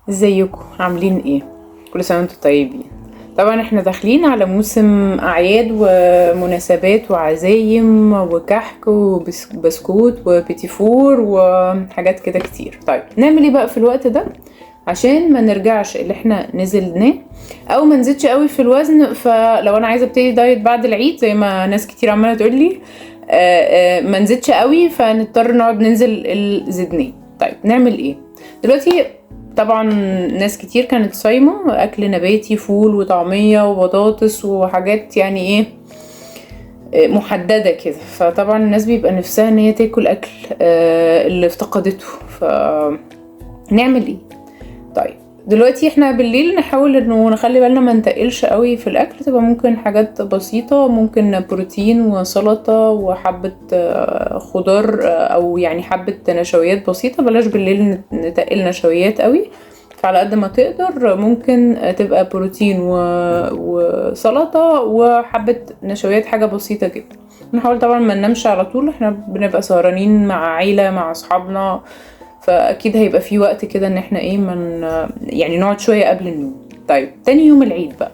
ازيكم عاملين ايه؟ كل سنة وانتم طيبين. طبعا احنا داخلين على موسم اعياد ومناسبات وعزايم وكحك وبسكوت وبيتي فور وحاجات كده كتير. طيب نعمل ايه بقى في الوقت ده عشان ما نرجعش اللي احنا نزلناه او ما نزيدش قوي في الوزن؟ فلو انا عايزه ابتدي diet بعد العيد زي ما ناس كتير عماله تقول لي ما نزيدش قوي فنضطر نقعد ننزل اللي زدناه. طيب نعمل ايه دلوقتي؟ طبعا ناس كتير كانت صايمه اكل نباتي، فول وطعميه وبطاطس وحاجات يعني ايه محددة كده، فطبعا الناس بيبقى نفسها ان هي تاكل اكل اللي افتقدته. فنعمل ايه؟ طيب دلوقتي احنا بالليل نحاول انه نخلي بالنا ما نتقلش قوي في الاكل، تبقى ممكن حاجات بسيطة، ممكن بروتين وسلطة وحبة خضار، او يعني حبة نشويات بسيطة. بلاش بالليل نتقل نشويات قوي، فعلى قد ما تقدر ممكن تبقى بروتين وسلطة وحبة نشويات، حاجة بسيطة جدا. نحاول طبعا ما ننامش على طول، احنا بنبقى سهرانين مع عيلة مع اصحابنا، فاكيد هيبقى في وقت كده ان احنا ايه من يعني نقعد شوية قبل النوم. طيب تاني يوم العيد بقى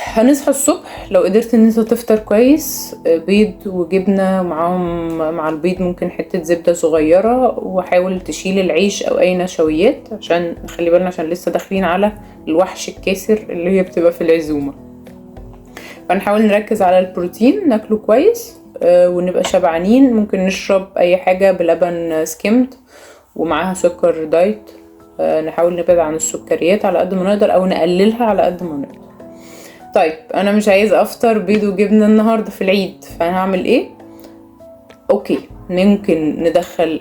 هنصحى الصبح، لو قدرت ان انت تفطر كويس بيض وجبنه معاهم، مع البيض ممكن حتة زبدة صغيرة، وحاول تشيل العيش او اي نشويات عشان نخلي بالنا، عشان لسه داخلين على الوحش الكاسر اللي هي بتبقى في العزومة. فنحاول نركز على البروتين، ناكله كويس ونبقى شبعانين. ممكن نشرب اي حاجة بلبن skimmed ومعاها سكر diet، نحاول نبعد عن السكريات على قد ما نقدر او نقللها على قد ما نقدر. طيب انا مش عايز افطر بيض وجبنه النهارده في العيد، فانا هعمل ايه؟ okay ممكن ندخل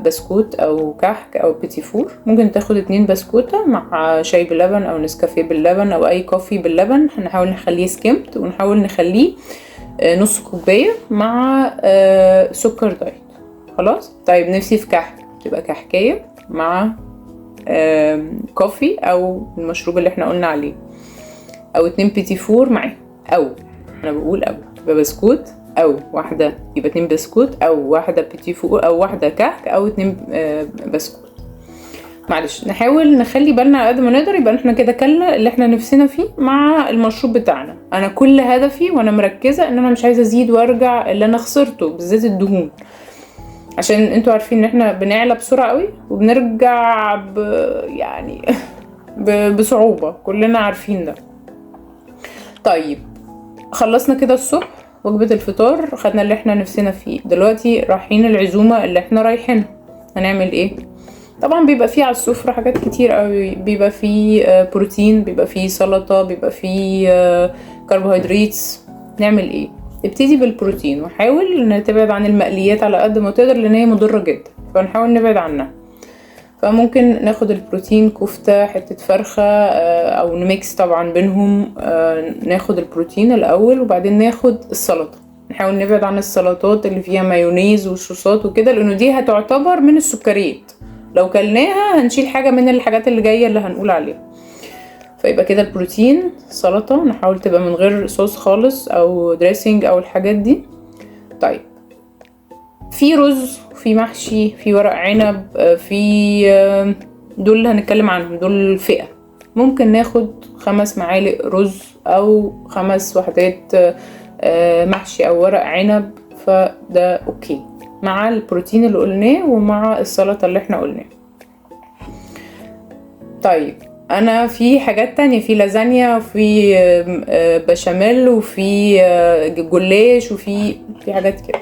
بسكوت او كحك او بيتي فور. ممكن تاخد 2 بسكوتة مع شاي باللبن او نسكافيه باللبن او اي coffee باللبن. هنحاول نخليه skimmed ونحاول نخليه نص كوباية مع سكر diet. خلاص. طيب نفسي في كحك، تبقى كحكاية مع coffee او المشروب اللي احنا قلنا عليه، او 2 بيتي فور معاه، او انا بقول او يبقى بسكوت او واحدة، يبقى 2 بسكوت او واحدة بيتي فور او واحدة كحك او 2 بسكوت. معلش نحاول نخلي بالنا على قد ما نقدر، يبقى احنا كده كلنا اللي احنا نفسنا فيه مع المشروب بتاعنا. انا كل هدفي وانا مركزة ان انا مش عايزة ازيد وارجع اللي انا خسرته، بالذات الدهون، عشان انتوا عارفين ان احنا بنعلى بسرعة قوي وبنرجع بصعوبة، كلنا عارفين ده. طيب خلصنا كده الصبح وجبة الفطار، خدنا اللي احنا نفسنا فيه. دلوقتي رايحين العزومة اللي احنا رايحينها، هنعمل ايه؟ طبعا بيبقى فيه على السفرة حاجات كتير قوي، بيبقى فيه بروتين، بيبقى فيه سلطة، بيبقى فيه كربوهيدرات. نعمل ايه؟ ابتدي بالبروتين، وحاول ان تبعد عن المقليات على قد ما تقدر لان هي مضرة جدا، فنحاول نبعد عنها. فممكن ناخد البروتين كفتة، حتة فرخة، او ن mix طبعا بينهم. ناخد البروتين الاول وبعدين ناخد السلطة. نحاول نبعد عن السلطات اللي فيها مايونيز وصوصات وكده، لانه دي هتعتبر من السكريات، لو كلناها هنشيل حاجة من الحاجات اللي جاية اللي هنقول عليها. فيبقى كده البروتين سلطة، نحاول تبقى من غير صوص خالص او dressing او الحاجات دي. طيب في رز، في محشي، في ورق عنب، في دول اللي هنتكلم عنهم، دول الفئة. ممكن ناخد 5 معالق رز او 5 وحدات محشي او ورق عنب، فده okay مع البروتين اللي قلناه ومع السلطة اللي احنا قلناه. طيب انا في حاجات تانية، في لازانيا وفي بشاميل وفي جلاش وفي حاجات كده.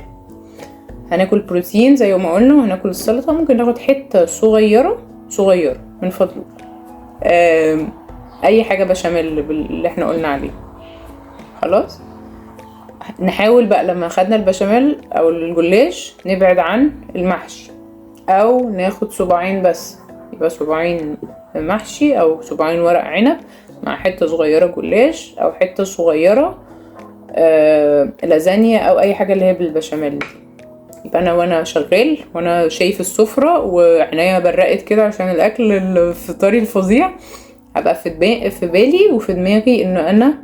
هناكل بروتين زي ما قلنا وهناكل السلطة. ممكن ناخد حتة صغيرة صغيرة من فضلك، اي حاجة بشاميل اللي احنا قلنا عليه. خلاص نحاول بقى لما خدنا البشاميل او الجلاش نبعد عن المحشي، او ناخد صباعين بس، يبقى صباعين محشي او صباعين ورق عنب مع حتة صغيرة جلاش او حتة صغيرة لازانيا او اي حاجة اللي هي بالبشاميل دي. يبقى انا وانا شغال وانا شايف السفرة وعينيا برقت كده عشان الاكل الفطاري الفظيع، هبقى في بالي وفي دماغي انه انا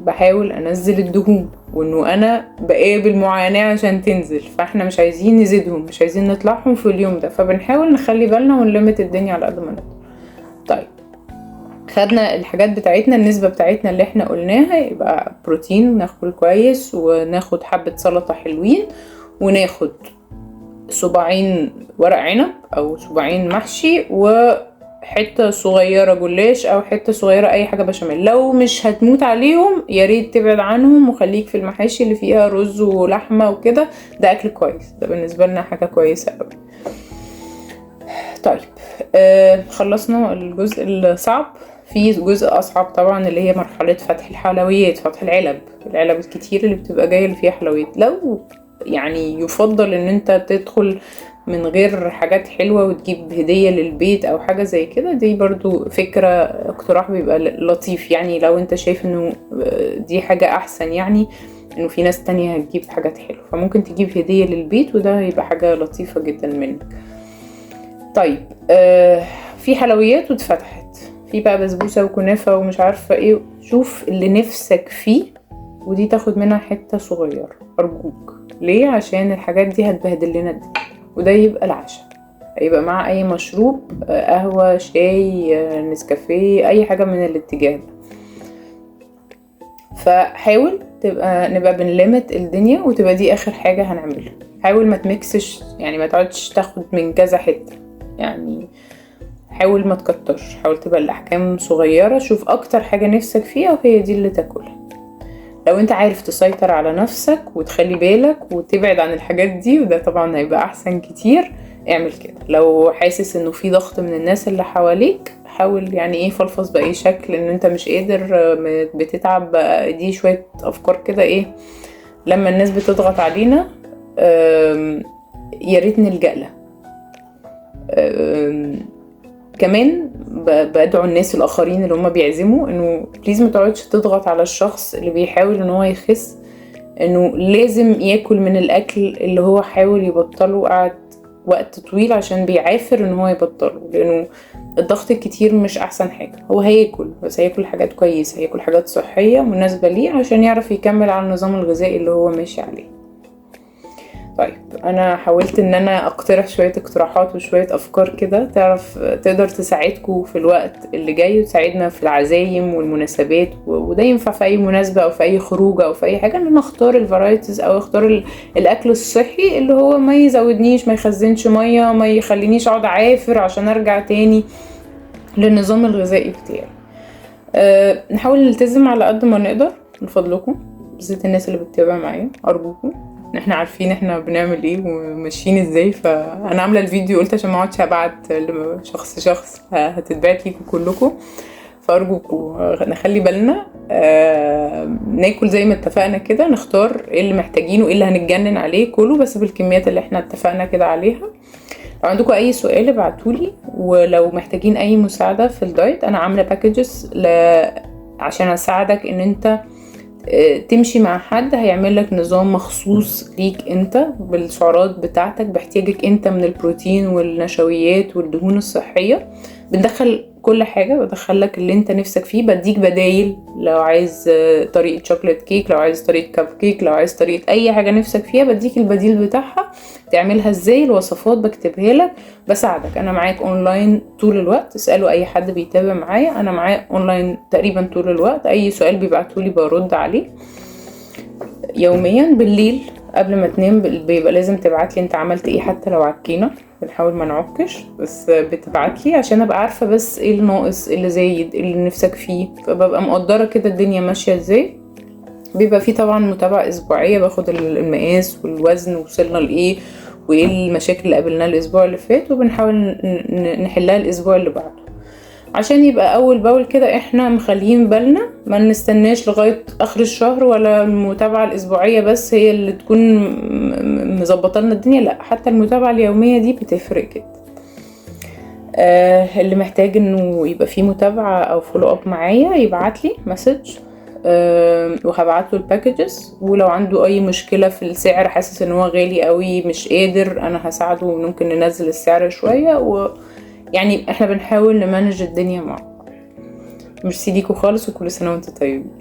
بحاول انزل الدهون، وانه انا بقابل معاناة عشان تنزل، فاحنا مش عايزين نزيدهم، مش عايزين نطلعهم في اليوم ده، فبنحاول نخلي بالنا ون limit الدنيا على قد ما نقدر. طيب خدنا الحاجات بتاعتنا، النسبة بتاعتنا اللي احنا قلناها، يبقى بروتين ناكل كويس، وناخد حبة سلطة حلوين، وناخد صباعين ورق عنب او صباعين محشي، وحتة صغيرة جلاش او حتة صغيرة اي حاجة بشاميل. لو مش هتموت عليهم يا ريت تبعد عنهم وخليك في المحاشي اللي فيها رز ولحمة وكده، ده اكل كويس، ده بالنسبة لنا حاجة كويسة قوي. طيب خلصنا الجزء الصعب. في جزء اصعب طبعا اللي هي مرحلة فتح الحلويات، فتح العلب، العلب الكتير اللي بتبقى جاية اللي فيها حلويات. لو يعني يفضل ان انت تدخل من غير حاجات حلوة وتجيب هدية للبيت او حاجة زي كده، دي برضو فكرة، اقتراح بيبقى لطيف يعني، لو انت شايف انه دي حاجة احسن، يعني انه في ناس تانية هتجيب حاجات حلوة، فممكن تجيب هدية للبيت وده هيبقى حاجة لطيفة جدا منك. طيب في حلويات واتفتحت، في بقى بسبوسة وكنافة ومش عارفة ايه، شوف اللي نفسك فيه ودي تاخد منها حتة صغيرة ارجوك. ليه؟ عشان الحاجات دي هتبهدل لنا الدنيا. وده يبقى العشاء، هيبقى مع اي مشروب، قهوة، شاي، نسكافيه، اي حاجة من الاتجاه ده. فحاول نبقى بن limit الدنيا وتبقى دي اخر حاجة هنعملها. حاول ما تمكسش، يعني ما تقعدش تاخد من كذا حتة، يعني حاول ما تكترش، حاول تبقى الاحجام صغيرة، شوف اكتر حاجة نفسك فيها وهي دي اللي تاكلها. لو انت عارف تسيطر على نفسك وتخلي بالك وتبعد عن الحاجات دي، وده طبعا هيبقى احسن كتير، اعمل كده. لو حاسس انه في ضغط من الناس اللي حواليك، حاول يعني ايه، فلفظ باي شكل ان انت مش قادر، بتتعب، دي شوية افكار كده ايه لما الناس بتضغط علينا، يا ريت نلجأ لها. كمان بدعو الناس الاخرين اللي هم بيعزموا انه please ما تقعدش تضغط على الشخص اللي بيحاول ان هو يخس، انه لازم ياكل من الاكل اللي هو حاول يبطله، قعد وقت طويل عشان بيعافر ان هو يبطله، لانه الضغط الكتير مش احسن حاجة. هو هياكل، بس هياكل حاجات كويسة، هياكل حاجات صحية مناسبة ليه عشان يعرف يكمل على النظام الغذائي اللي هو ماشي عليه. طيب انا حاولت ان انا اقترح شوية اقتراحات وشوية افكار كده تقدر تساعدكم في الوقت اللي جاي، وتساعدنا في العزايم والمناسبات، وده ينفع في اي مناسبة او في اي خروجة او في اي حاجة، ان انا اختار ال varieties او اختار الاكل الصحي اللي هو ما يزودنيش، ما يخزنش مية، ما يخلينيش اقعد عافر عشان ارجع تاني للنظام الغذائي بتاعي. نحاول نلتزم على قد ما نقدر من فضلكم، بالذات الناس اللي بتتابع معايا، ارجوكم. احنا عارفين احنا بنعمل ايه وماشيين ازاي، فانا عامله الفيديو قلت عشان ما اقعدش ابعت لشخص شخص، هتتبعت ليكم كلكم، فارجوكم نخلي بالنا، ناكل زي ما اتفقنا كده، نختار ايه اللي محتاجينه وايه اللي هنتجنن عليه كله، بس بالكميات اللي احنا اتفقنا كده عليها. لو عندكم اي سؤال ابعتولي، ولو محتاجين اي مساعده في ال diet انا عامله packages عشان اساعدك ان انت تمشي مع حد هيعمل لك نظام مخصوص ليك انت، بالسعرات بتاعتك، باحتياجك انت من البروتين والنشويات والدهون الصحية. بندخل كل حاجة، بدخل لك اللي انت نفسك فيه، بديك بدايل لو عايز طريقة chocolate cake، لو عايز طريقة كب كيك، لو عايز طريقة اي حاجة نفسك فيها بديك البديل بتاعها تعملها ازاي، الوصفات بكتبها لك، بساعدك. انا معاك اونلاين طول الوقت، اسألوا اي حد بيتابع معايا، انا معاه اونلاين تقريبا طول الوقت، اي سؤال بيبعتولي برد عليه يوميا. بالليل قبل ما تنام بيبقى لازم تبعتلي انت عملت ايه، حتى لو عكينا بنحاول ما نعكش، بس بتبعتلي عشان ابقى عارفه بس ايه اللي ناقص، ايه اللي زايد، ايه اللي نفسك فيه، فببقى مقدره كده الدنيا ماشيه ازاي. بيبقى فيه طبعا متابعه اسبوعيه، باخد المقاس والوزن وصلنا لايه وايه المشاكل اللي قابلناها الاسبوع اللي فات، وبنحاول نحلها الاسبوع اللي بعده، عشان يبقى اول باول كده احنا مخليين بالنا، ما نستناش لغاية اخر الشهر ولا المتابعة الاسبوعية بس هي اللي تكون مظبطه لنا الدنيا، لا حتى المتابعة اليومية دي بتفرق جدا. اللي محتاج انه يبقى فيه متابعة او follow up معايا يبعت لي message، وهبعت له ال packages. ولو عنده اي مشكلة في السعر، حاسس ان هو غالي قوي مش قادر، انا هساعده وممكن ننزل السعر شوية، و يعني احنا بنحاول ن manage الدنيا مع بعض. ميرسي ليكوا خالص، وكل سنة وانتم طيبين.